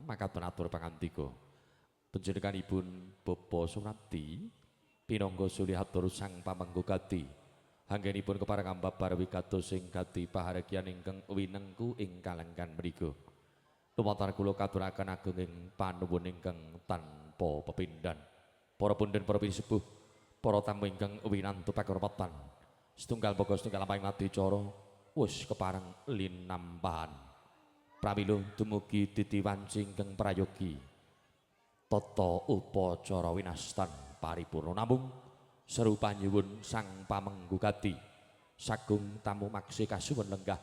makaten atur pangandika. Panjenenganipun Bapak Sunati pinangga sulihatur sang pamengku gati. Anggenipun kepareng ambabar wigatos sing gati pahargyan ingkang winengku ing kalenggan mriku. Lumantar kula katuraken agunging panuwun ingkang tanpa pepindhan. Para punden, para pinisepuh, para tamu ingkang winantu pakurmatan. Setunggal baka setunggal lampahing adicara wis kepareng linampahan. Pramila dumugi titi wanci ingkang prayogi. Tata upacara winastan paripurna namung seru panyuwun sang pamengku gati sagung tamu maksi kasuwun lenggah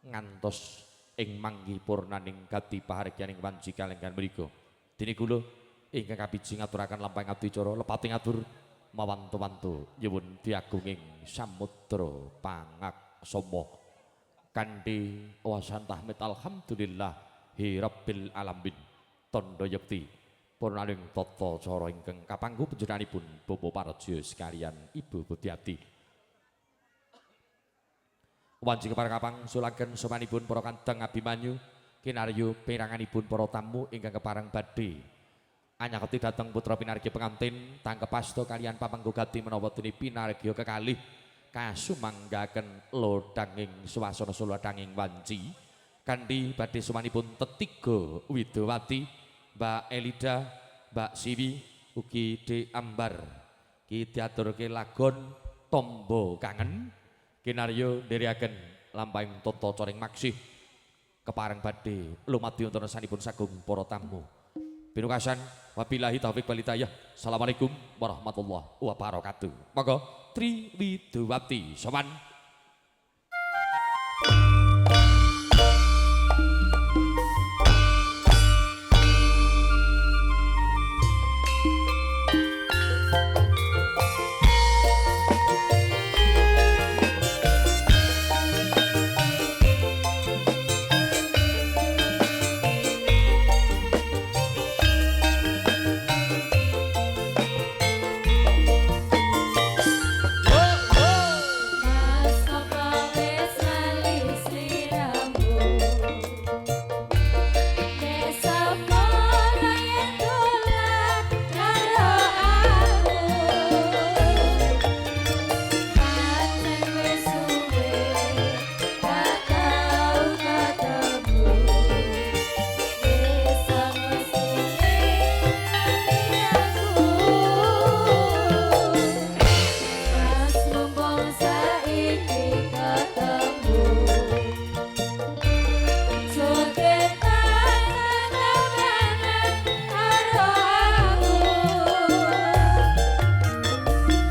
ngantos ing manggi purnaning gati pahargyaning wanci kalenggan mriku. Dene kula ingkang kabiji ngaturaken lampahing adicara lepating atur mawantu-wantu nyuwun diagunging samudra pangaksama kanthi wasan tahmid alhamdulillah hi rabbil alamin tandha yekti purnaning tata cara ingkang kapanggu panjenenganipun Bapak Parjo sekalian Ibu Budiati. Wanci kepareng kapang sulaken somanipun para kanteng Abimanyu kinaryo peranganipun para tamu ingkang kepareng badhe anyaketi dhateng putra pinargya pengantin tangkep asta kalian pamengku gati menawa dene pinargya kekalih kasumanggaken lodhanging swasana sulodhanging wanci kanthi badhe somanipun tetiga widowati Mbak Elida, Mbak Siwi ugi De Ambar ki diaturke lagon Tombo Kangen kinaryo ndherekaken lampahing tata caring maksih kepareng badhe lumadi wonten sanipun sagung para tamu. Pinukasan wabillahi taufik wal hidayah. Assalamualaikum warahmatullahi wabarakatuh. Monggo Tri Widowati sowan. Mas apa wis lali sliramu Nek separa yen dolan karo aku Pancen wis suwe gak tau ketemu Wis semestine lali aku Mas mumpung saiki ketemu Jogetan tangan karo aku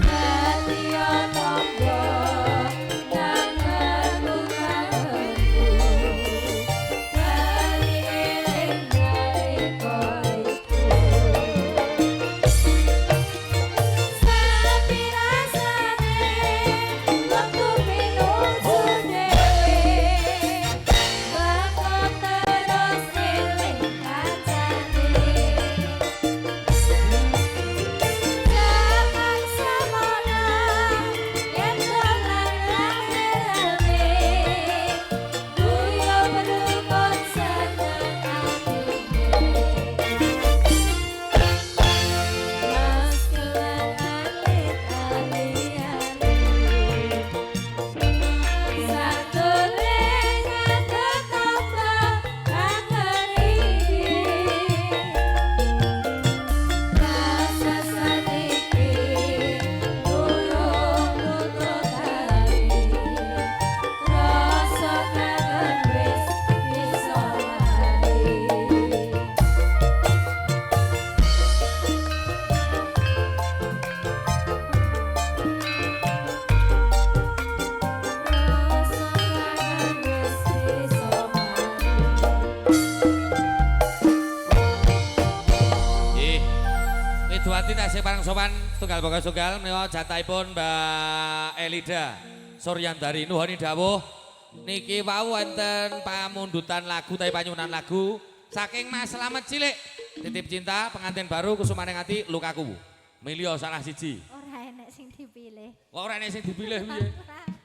Dadi tombo kangenku kangenku Bali eling nalika iku Sapi rasane wektu pinuju dhewe Bakal terus eling kancane Jaman semono yen dolan rame-rame Guyub rukun seneng atine Mas kelan alit ali-ali Satule ngadeg tombo kangen iki Rasa saniki durung nutut kali Rasa kangen wis bisa mari Rasa kangen wis bisa mari Nggih. Widowati tasih pareng sowan setunggal baka setunggal menika jatahipun Mbak Elida Suryandari nuhoni dawuh niki wau wonten pamundutan lagu utawi panyuwunan lagu saking Mas Slamet Cilik titip cinta pengantin baru kusumaning ati lukaku. Milio salah siji. Ora enek sing dipilih. Kok ora enek sing dipilih piye?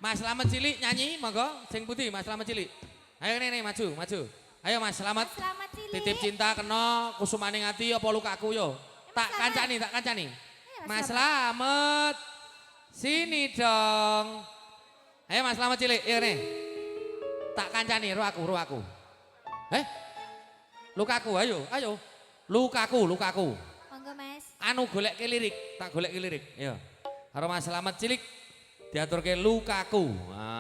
Mas Slamet Cilik nyanyi monggo sing putih Mas Slamet Cilik. Ayo ngene maju, maju. Ayo Mas Slamet. Mas Slamet cilik. Titip cinta kena kusumaning ati apa lukaku yo. Tak Slamet. kancani, tak kancani. Ayo, Mas Slamet. Sini dong. Ayo Mas Slamet cilik, iya nih. Tak kancani ro aku, ro aku. Eh? Lukaku, ayo, ayo. Lukaku, lukaku. Monggo Mas. Anu golek ke lirik, tak golek ke lirik. Iya. Karo Mas Slamet cilik diaturke lukaku. Ah.